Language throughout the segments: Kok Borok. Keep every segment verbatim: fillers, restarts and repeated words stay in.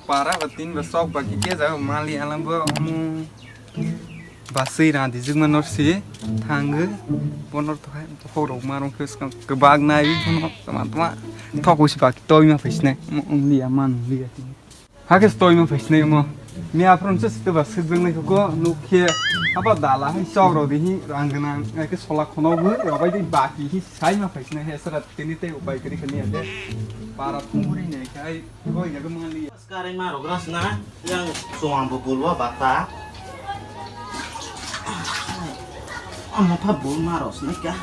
Para ba tin ba sok ba kike ja mali alam bo omo. Basui randi jigma nor si thangwi bonor to hai hok rok marong khe swkang kwbak nai bono tama tama thok usi bak toi ma phaisne mo ong liya man liya. Hakhe toi ma phaisne mo mi aphron se sito ba sujung nai ko nuk khe aba dala hai sok rok di hi rang gwnang hai khe sola khono bo rok bai di baki hi sai ma phaisne he sara tini tei upai kri khani ade para thumuri nai khai. Koi jaga mali. Sekarang ma rok ras na yang suang bubul wa bata. Amo pha bul ma rok sini kya.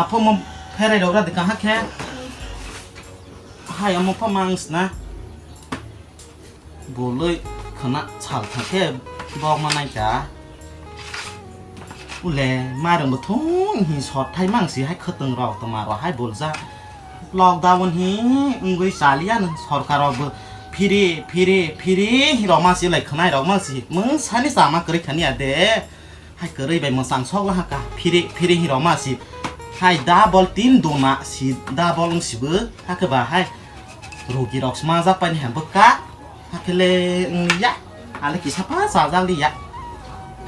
Apo mo pherai rok ra dikha ha khe. Hai amo pha mang sna. Buloi khana chal tha khe bok ma nai kya. Ule, marung bo thung hi sot thai mang si hai khwtwng rok tongma rok hai bulja. Lockdown hi wngwi chaliya nw sorkar rok bo phiri, phiri, phiri hi rok ma si lai khwnai rok ma si. Mung sani chama kwrwi khani ya de. Hai kwrwi bai mwchang sok la ha ka. Phiri, phiri hi rok ma si. Hai double tin dona si double wng si bo. Hakhe ba hai. Rugi rok sma jak pai ni ha bwkha. Hakhe le wng ya. Ale kisa pha chajak li ya.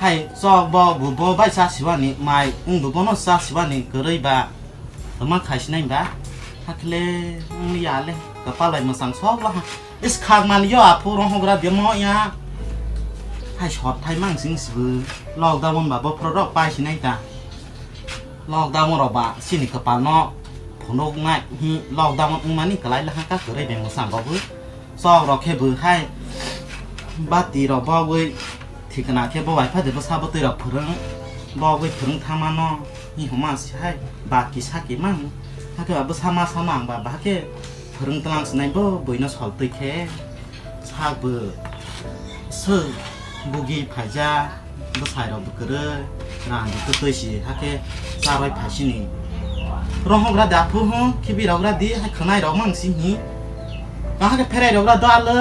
Hai chok bo bu bo bai cha siwani mai wng bu bono cha siwani kwrwi ba. Tama khai sinai ba. Hakhe le wng ya le. Kapal bai mwchang sok la ha. Is khak man yo aphu rong hogra de mo ya. Hai sot thai mang sing sibu. Lockdown ba bo pro rok pai sinai ta. Lockdown rok ba sini kwpal no phunuk nai hi lockdown wngmani kwlai lahaka kwrwi beng bwsa bo bw chok rok khe bw hai bati rok bo bw thikna khe bo bai phade bwsa bwtwi rok phwrwng bo bw phwrwng thangmano hi hwnma si hai baki saki mang hakhe ba bwsa masa no ang ba bahai khe phwrwng tlang sinai bo bwino sol twi khe. Sak bo swk bugi phaijak, bwsai rok bo kwrwi, rang bo kwtwi si, hakhe charwi phaisini. Rohok ra da phu hwn, khibi rok ra di, hai khwnai rok mang si hi. Kahakhe pherai rok ra do ale.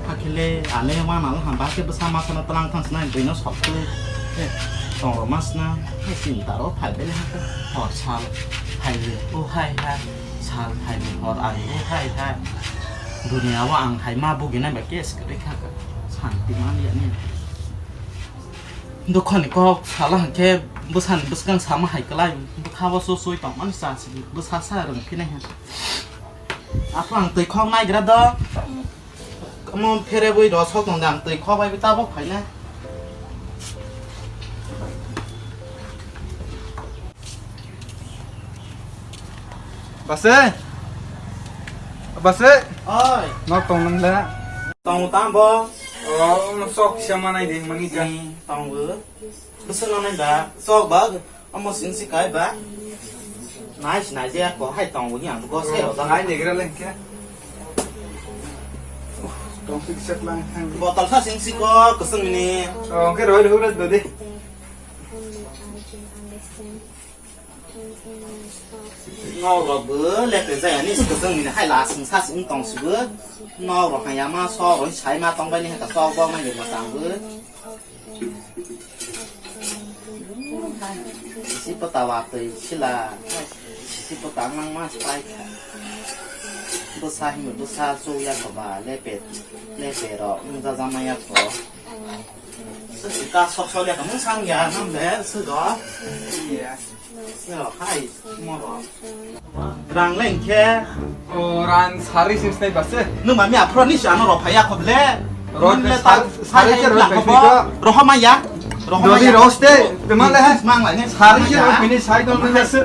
Hakhe le ale wana le hamba khe bwsa masa no tlang thang sinai, bwino sok twi. Tong rok ma sna, hai chini taro phai bele hakhe hor sal phai le, o hai hai. Sal phaini hor ang bo hai hai. Dunia o ang hai ma bugi nai bai case kwrwi kha kha. Santi man ya ni. Dukho ni kok sala hwnkhe bwsani bwskang sama hai kwlai. Bwkha bo su sui tong mani sa si bwsa sa rwng phinai ha. Aphuru ang twi khok nai gra do. Omo pherebwi rw sok tong de, ang twi khok bai tabok phaina. Base? Base? Oi. Nok tong nang da? Tong tam bo? Oh, sok kisa manai de mani ka. Ni tong bo. Bwswk nang nai da? Sok ba? Omo sing si kai ba? Nai si nai je ko hai tong bo ni ang go sai ro da. Nai ne gra leng ke. Tong fix set lang thang. Botol sa sing si ko kusung ni. Oh, ke roi roi ra do de. Nok rok bo le pe jaya ni kusung ni hai la sing sa sing tong si bo. Nok rok ha ya ma so roi sai ma tong bai ni ha ka sok bo mai ni ma tang bo. Sisi pota watwi sila, sisi pota ang nang ma spai kha. Bwsa himwi bwsa chukya kho ba, lepe, lepe rok wngjajakma ya kho. Sisi ka sok sok ya kha, mung sang ya, nang be, sego. Iya. Rang le hwnkhe. O, rang sari sing snai ba se. Nwng ba mi aphro ni si ano rw phai ya kho ble. Rod le sari sari se rod phai ko. Roho ma ya. Roho ma ya. Roste, teman le. Mang lai ne. Sari se rod phai ni sai dong le se.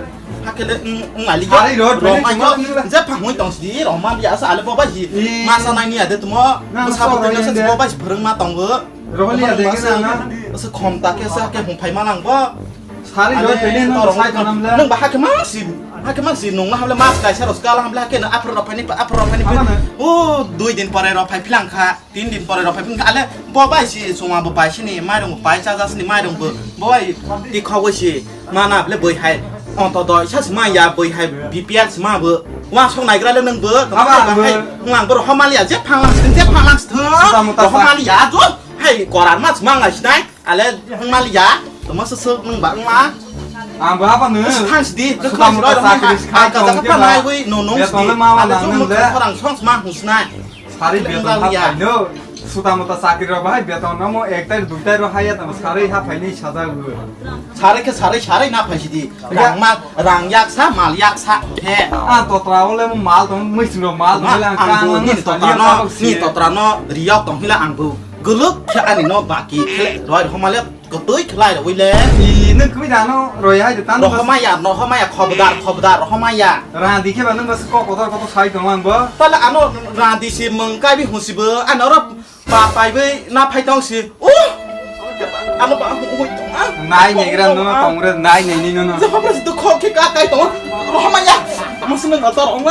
Hakhe le, ng, ng ali. Sari rod phai ni. Je phang hoi tong si, roho ma ya sa ale bo ba ji. Ma sa nai ni ade tumo. Sa bo tong se bo ba ji phwrwng ma tongo. Roho ni ade ke na. Sa khom ta ke sa ke hum phai ma lang bo. Sari roi pene no sai kanam le. Nung ba hakhe mang si, hakhe mang si nung na hamle mas kaisa ros kala hamle hakhe na aphro rok phani, aphro rok phani. Abana. O dui din pore rok phai philang kha, tin din pore rok phai philang kha. Ale bo bai si suma bo bai sini, mairung bo bai chaja sini, mairung bo, bo bai ti khogoi si mana le boi hai. Onto do isa si ma ya boi hai B P L si ma bo. Wa song naigra le nung bo. Aba bo. Hai ngang bo rok homali ya je phanglang sini, je phanglang sini. Suta muta sa. Homali ya jo. Hai koran mas ma ngai sinai. Ale wngmaliya, tongma swswk nwng ba wngma. Ang bo hapang nw. Thang sidi, swkang roi rok sakri swkang kajak tong khe phang ba. Nai wi no nong sidi. Beton le ma ma nang nang le. Khorang song sma hung sinai. Sari beton ha phaino. Suta muta chakri rok bahai beton no mo ek tai dui tai ro haya tamo sari ha phaini sajago. Sari khe sari sari na phaisidi. Rang ma rang yak sa mal yak sa khe. A totra ole mo mal tong mui sing ro mal tong le ang kang ni totra no ni totra no riyok tong hila ang bu. Guluk khe ani no baki khe roi rok homale kotoi khlai roi le. I nung kumi dano roi hai de tan. Rohomaya, rohomaya, khobdar, khobdar, rohomaya. Randi khe ba nung bas kok kotor kotor sai tong ang bo. Tale ano randi si mung kai bi husi bo ano ro pa pai bi na phai tong si. Uh! Ano ba hui tong ang. Nai negra no tong re nai nei ni no no. Jabra si to khok khe ka kai tong. Rohomaya. Musi nung atar ong.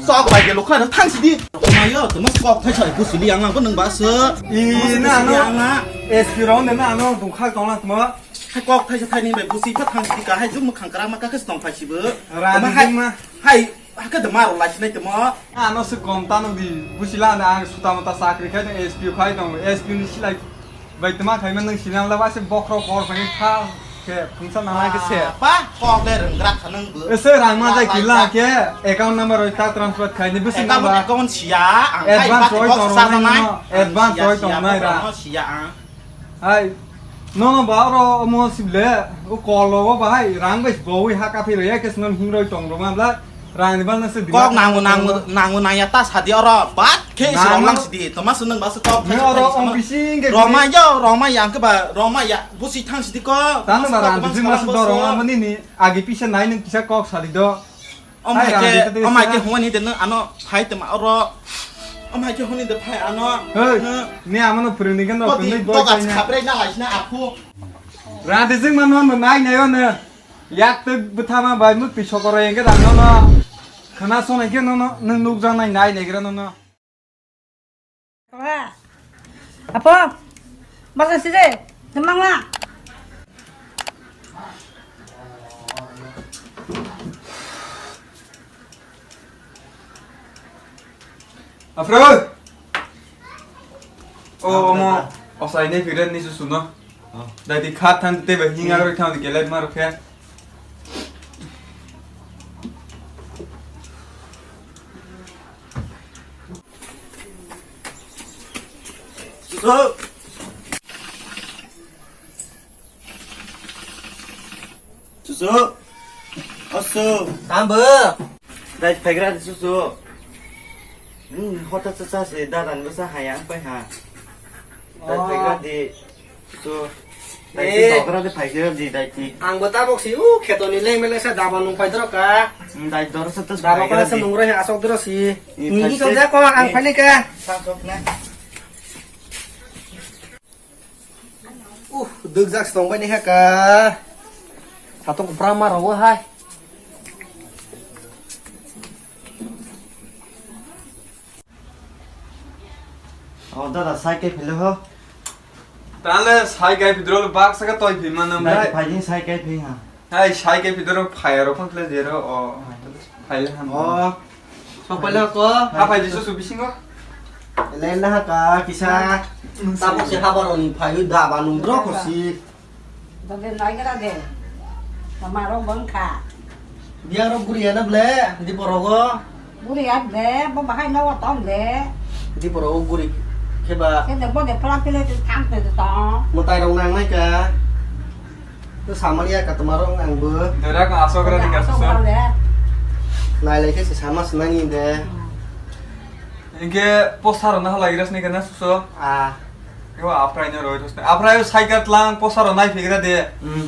Sok bai ke lokha thang sidi. Mayo, tuma sok thai sai ku sili ang lang ko nung ba se. I na no. Ang na. S P rong de na no dungkhak tong lang tuma. Hai kok thai sai thai ni bai busi pha thang sidi ka hai jum khang kra ma ka khas tong phai sibo. Rani jum ma. Hai ha ka de maro lai sinai tuma. Ano se gom ta no di busi la na ang suta mata sakri khai tong S P khai tong S P ni silai. Bai tuma khai man nang sinam la ba se bokhro kor phai tha. Khe phungsa nangnai khe se. Ah, pa, kok le rwngrak kha nang bo. Ese rang ma jai kila khe account number roi ta transfer khai ni bisi account, number. Account siya, ang khai advance ba roi kok tong sa nai nang no, advance siya, roi siya, tong nai ra. Siya ang. Hai, no no ba ro mo sible, o kolo o ba hai, rang bai bo wi ha ka phi roi ya ke snon hing roi tong ro ma bla. Rang ni bal na se kok nangu nangu nangu nang ya ta sadi oro bat khe isi rong lang sidi toma sunung ba se kok thai oro ong bising ke roma yo roma yang ke ba roma ya busi thang sidi ko tang ba rang bisi mas do rong amani ni agi pisa nai nung kisa kok sadi do. Om hai ke om hai ke honi de no ano phai toma oro om hai ke honi de phai ano. Ni amano phuruni ke no ko di to gas khabre na lai sina aphu. Rang de jing man man nai nai o ne. Yak twi bwthama bai muk twi sokoro engke da nono khwna sona khe nono nwng nukjaknai nai negra nono. Apo, masa sire, temang ma. Afro! O, omo, osai ne piran ni susu no. Dai di khat than te ba hinga roi than di kelet mar khe. Susu. Susu. Asu. Tambo. Dai phaikra di susu. Hmm, hota cha cha se dadan bwsa hayang pai ha. Dai phaikra di susu. Dai ti dokra di phaikra di dai ti. Ang bo tabok si u kheto ni leng mele sa daba nung pai doro ka. Hmm, dai doro sa tas daba phaikra pa sa di. Nung rai asok doro si. Ni ni ko ja ko ang phai ni ka. Sa sok na. Uh, dwkjak se tongbai ni haka. Satung kupra ma rogo hai. Oh, dada, sai kai philo ho. Tale sai kai phidro bak saka toi phi manam dai. Phai din sai kai phi ha. Hai, sai ke pidoro phai aro phang khle jero, o, phai le ham. O. Sok phai le ko. Ha, phai jisu su bisingo. Le na ka kisa. Tabuk se habar oni phai da ba nung dro ko si. Dode nai gara de. Mama ro bang kha. Dia ro guri ana ble, di porogo. Guri at de, bo bahai no tong de. Di porogo guri khe ba. Khe de bo de plang pile de thang te de tong. Mo tai rong nang nai ka. To samani ya ka tomaro ang bo. Dera ka asok ra ni ka asok so. Lai lai khe se sama senani de. Inke poster na halai ras ni ka na so. Ah. Yo aprai no roi ras. Aprai sai ka tlang poster nai phi gra de. Hmm.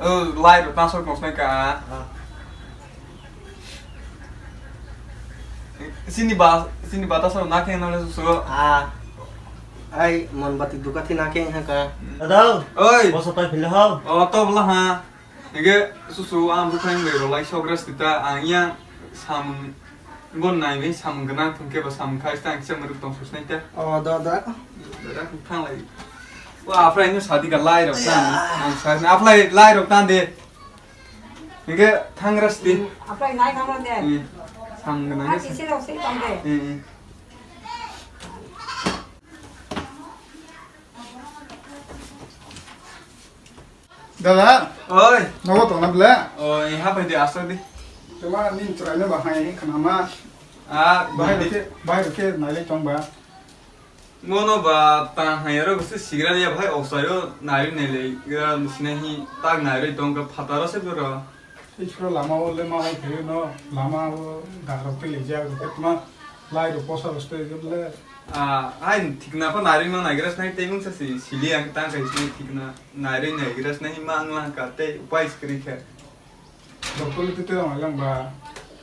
O lai ro ta sok nos nai ka. Ah. Sini ba, sini ba ta sok na khe na le so. Ah. Ai, mon bati duka thi na khe ha ka. Dada. Oi. Bo so tai phile ho. O to bla ha. Ege susu ang bukhang bai rolai sogras tita ang yang samung bon nai bai samung gana thungke ba samung khai tang kisa muruk tong sus nai ta. O da da. Da da thang lai. Wa afrai no sadi ka lai rok tan. Ang sai na afrai lai rok tan de. Ege thang ras ti. Afrai nai thang ras de. Samung gana. Kisi rok sei tong de. Dada. Oi. Nogo tongna ble? Oi, ha bai de asok di. Tuma nin chwraino bahai khnama. Ah, bahai rokhe, bahai rokhe nailai tong ba. Mono ba tang hai ro bisi sigra ya bahai osayo nairwi nailai gra sinahi tak nairwi tong ka phataro se bro. Isro lama o le ma hai khe no lama o dagrok te le jak rokhe tma lai ro posa roste le. Ah, hai thikna pa nairwi ma naigra sinai tei mung sa si sili ang tang kai sinai thikna nairwi naigra sinai ma ang lang ka tei upai skri khe. Doctor le tete lang lang ba.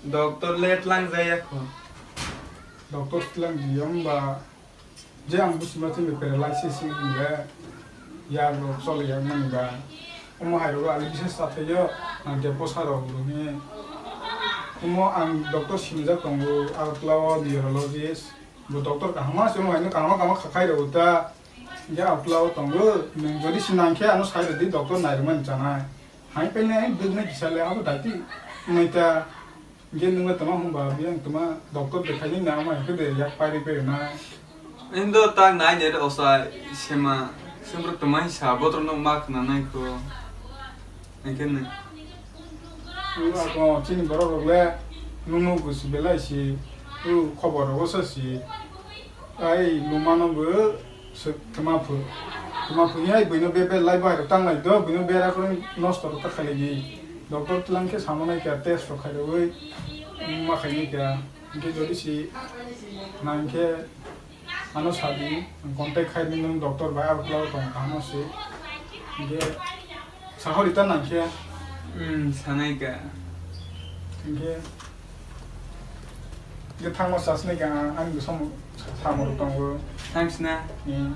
Doctor le tlang jaya kho. Doctor tlang jiyam ba. Je ang busi ma tini paralysis ni le ya ro chole ya mani ba. Omo hai ro ali bises ta thayo ang je posa ro ro ni. Omo ang doctor sinijak tongo Agartala o neurologist. Bo doctor kahama se omo hai no kahama kahama khakhai ro ta. Hingke Agartala o tongo, nwng jodi se nang khe ano sai rwdi doctor nairwmani chanai. Hai painai hai bwknai kisa le abo daiti wngnaita. Hingke nwng le tama hwnba biyang tama doctor de khaini na ama hingke de yak pairi pairi nai. Indo tak nai de osa sema sembro tama sa botro no ma khna nai ko. Hingke nai. Nwng ako chini borok rok le nwng no gusi belai si, u khobor rogo sa si. Ai lumano bo se tma phu, tma phu ni ai buino be be lai bai rok tang lai do, buino bera khe nosto rok ta khailai di. Doctor tlang khe samo nai kya test rok khairogwi ma khaini kya. Hingke jodi si nang khe ano sadi, contact khai di nwng doctor bai Agartala o tong kaham se. Hingke Sahori ta nang khe. Hmm, sanai ka. Hingke. Hingke thangma sasnai ka ang, ani bwsamo samung tongo. Thanks na. Hmm.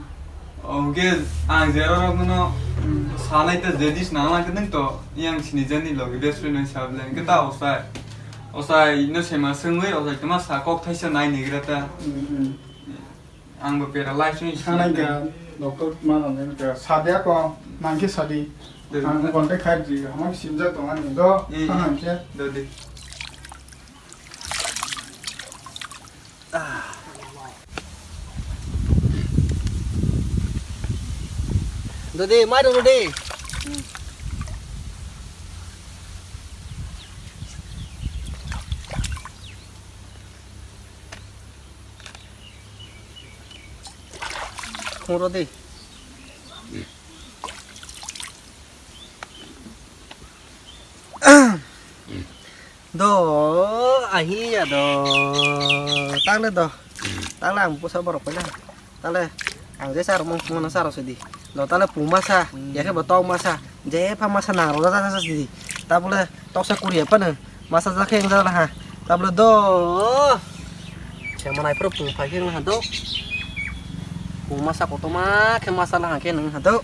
Oh, hingke ang jero rok no, hmm, sanai ta jedis nang lang khe nang to, yang sini jani logi best friend ni sable. Hingke ta osai. Osai no sema sengwi, osai tama sa kok thaisa nai nigra ta. Hmm, hmm. Ang bo pera lai sung Sanai ka, doctor ma nang ka, sadia ko, nang khe sadi. Dede. Ang contact khai di, ama simjak tong ani do, eh, eh, nang khe. Dede. Ah. Dede, mai do dede. Khoro de. Do, ahi ya do. Tangle do. Tangle ang pusa borok paina. Tangle ang je sar mung mung sar sidi. Do tangle puma sa, ya khe bo tong masa. Je pha masa nang rok ja ja sidi. Tabule toksa kuriya phano masa ja khe wng ja ha. Tabule do. Khe manai phuru pung phai khe wng ha do. Pung masa kotorma khe masa lang khe wng ha do.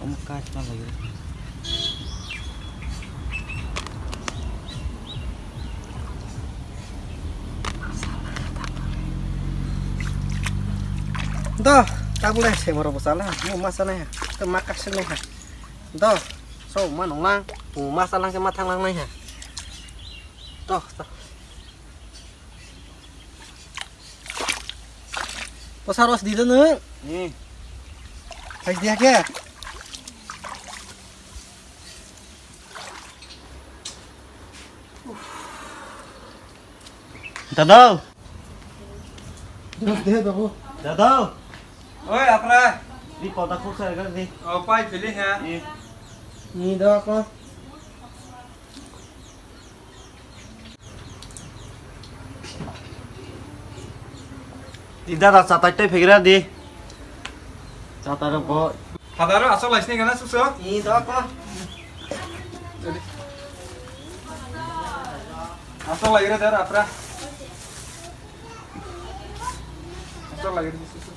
Omo kai khna lai. Do, tabule se borok bo chala, mo ma chanai ha, to ma kaksik nai ha. Do, so ma nong lang, mo ma chalang khe ma thang lang nai ha. Do, do. Posa ros di do nwng. Hmm. Hai dia khe. Dadao. Deh, deh, babu. Dadao. Oi, apra. Di kota khuk sa ga di. Oh, pai, feeling ha. Ni. Ni do ko. Di dada chatai tei phegra di. Chatai rok bo. Phadaro asok laisini gana suso. Ni do ko. Asok laigra dar apra. Asok laigra suso.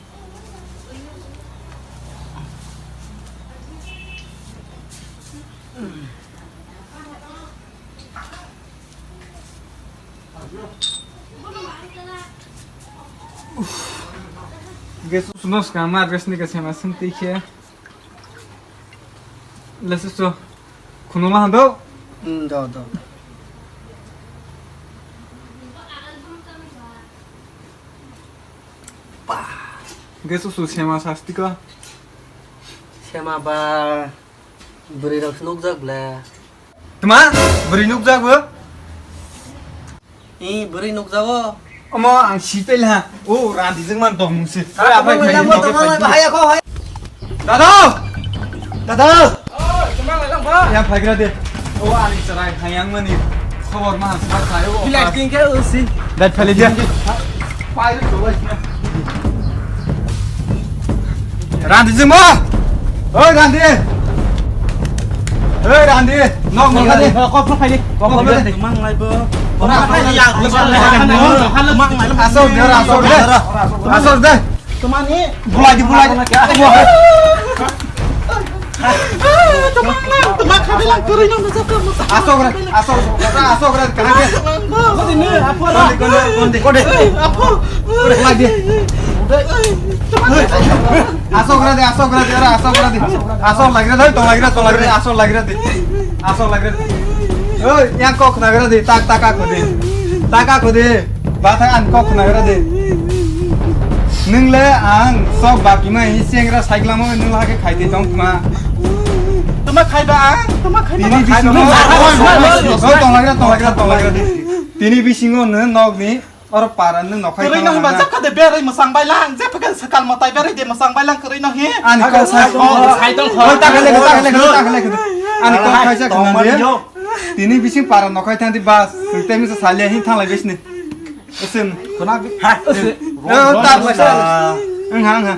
Gas suno skama gas ni kasema senti khe. Lesu so. Khunu ma hando? Hmm, do, do. Gas su sema sasti ko. Sema ba. Bwrwi rok se nukjak ble. Tma? Bwrwi nukjak bo? Ni bwrwi nukjago. Omo ang sipel ha. O randi jeng man tong mungsi. Oi, apai khai. Dada! Dada! Ya phagra de. O ani chwrai hayang mani khobor ma sa khai o. Bilai tingke usi. Dai phali de. Pai ro bai. Randi jeng ma. Oi, Randi! Oi, Randi! Nok, nok, Randi! Kok, kok, kok, kok, kok, mang lai bo. Kok, kok, kok, mang lai. Asok de, asok de. Asok de. Tumani. Bulai di, bulai di. Tumang, tumang, kami lang kuri nang sa kamu sa. Asok re, asok, asok re, asok re, kena ke. Kode ne, apa? Kode, kode, kode. Apo. Kode, bulai di. Asok ra de, asok ra de, ora asok ra de. Asok lagira de, tong lagira, tong lagira, asok lagira de. Asok lagira de. Oi, yang kok nagra de, tak tak aku de. Tak aku de. Bathang an kok nagra de. Nung le ang sok baki mai sengra saiglamo nung lake khai de tong ma. Tuma khai ba ang, tuma khai ba. Tini bisingo. Oi, tong lagira, tong lagira, tong lagira de. Tini bisingo nung nok ni. Oro para nung nokhai. Kwrwi no hwnba jepkha de berwi mwsang bai lang, jepkha swkal mwtai berwi de mwsang bai lang kwrwi no hi. Ani kok sai. Sai tong kho. Oi, ta khle, ta khle, ta khle. Ani kok sai sa khna de. Tini bising para nokhai thang di bas. Tei misa salia hin thang lai bisni. Usin. Khna bi. Ha. Usin. Ta lai sa. Ang ha, ang ha.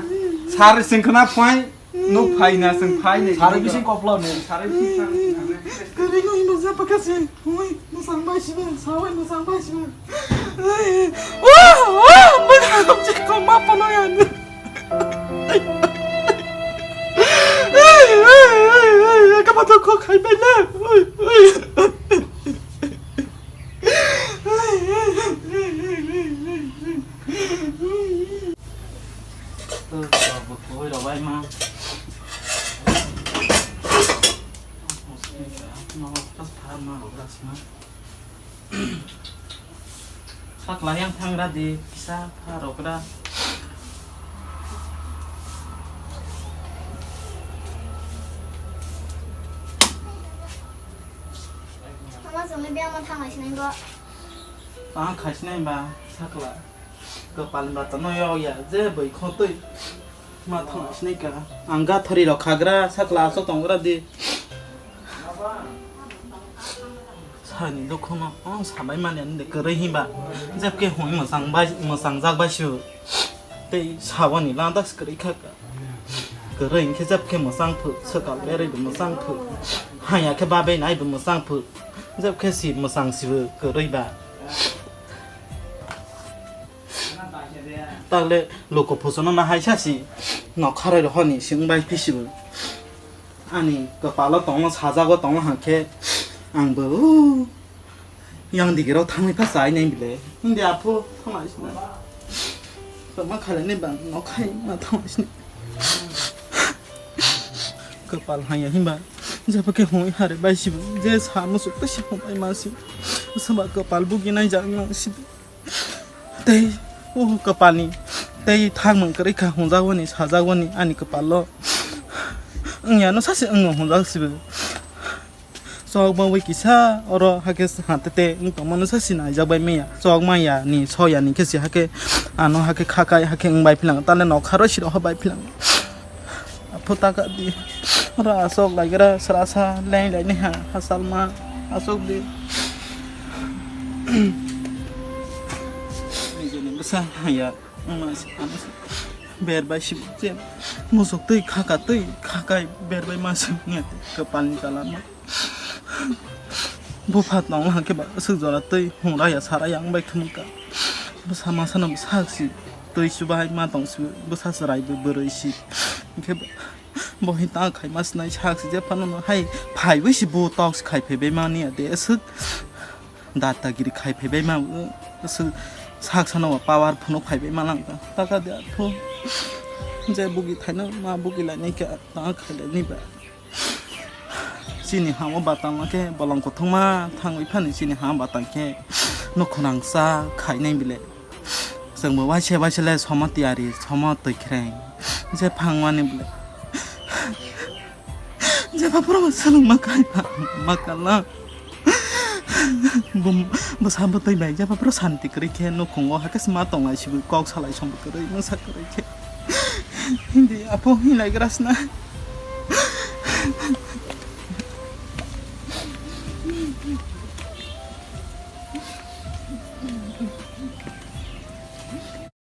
Sar sing khna phai. Nuk phai na, sing phai na. Sari bising koplo ne. Sari bising phai na. Kari no ino sa pakasi. Hui, masang bai siba, sawai masang bai siba. Wah, wah, masang bai siba, ma pano ya. Kapato kok khai bai na. Sakla yang thangra di kisa pha rokra. Mama songni biyang ma thang nai sinai bo. Tang khai sinai ba sakla. Kapal ba tano yo ya je bai khotoi. Ma thang nai sinai ka. Ang ga thari rok khagra sakla so tongra di. Sani dukhuno ang sabai mani ani de kwrwi hinba. Jebke hoi mwsang bai, mwsang jak bai su. Tei saboni lada se kwrwi kha ka. Kwrwi hinkhe jebkhe mwsang phu, swkal berwi bo mwsang phu. Haya khe babai nai bo mwsang phu. Jebkhe si mwsang sibo kwrwi ba. Takle luku phusono na hai sa si. Nokharoi rohoni si wng bai phi sibo. Ani kwpalo tongno sajago tongno hwnkhe ang bo, o, yang digirok thangwi pha chai nai bile. Hindi aphu thanglai sina. Tongma khailani bang nok khai ma thanglai sina. Kwpal hanya hinba jeba khe hwnwi hari bai sibo je sa muchuk twi se hwnbai ma si. Saba kwpal bugi nai jak nang sibo. Tei o kwpalni tei thangmung kwrwi kha hwnjagoni sajagoni ani kwpalo. Wngya no sasi wngno hwnjak sibo. Chok bangwi kisa oro hake hante te wng tongmano sasi naijak bai manya. Chok manya ni soya ni khe si hake ano hake khakai hake wng bai philang tale nokha rw siro bai philang. Aphutaka di. Ora asok laigra srasa leng leng ha hasalma asok di. Nijeni bwsa ya. Berbai si je musuk twi khaka twi khakai berbai ma sing nge kapalni kalama. Bupha tong hake ba aswk jora twi hungra ya sara yang bai khumka. Bwsa masa no sak si twi chubai ma tong si bwsa chwrai bwrwi si. Hingke bo hin ta khai ma sinai sak si je phano no hai phai bai si bo tok si khai phai bai mani ya de aswk. Datagiri khai phaibai ma, aswk sak sana ba power phunuk phaibai ma lang ta. Taka de athu. Je bugi thaino ma bugi lainai khe ta khailai ni ba. Chini hamo batang ma khe bolong kothoma thangwi phani chini ha batang khe nukhunang sa khainai bile. Chwngbo waise waise le somo tiyari, somo twikhreng. Je phangmani bile. Jeba borok swlwng ma kai ma kala. Bum bwsa bwtwi bai jaba bro santi kwrwi khe nukhungo hakhe sma tonglai sibui kok salai song kwrwi nwsa kwrwi khe. Hindi apo hinlai grasna.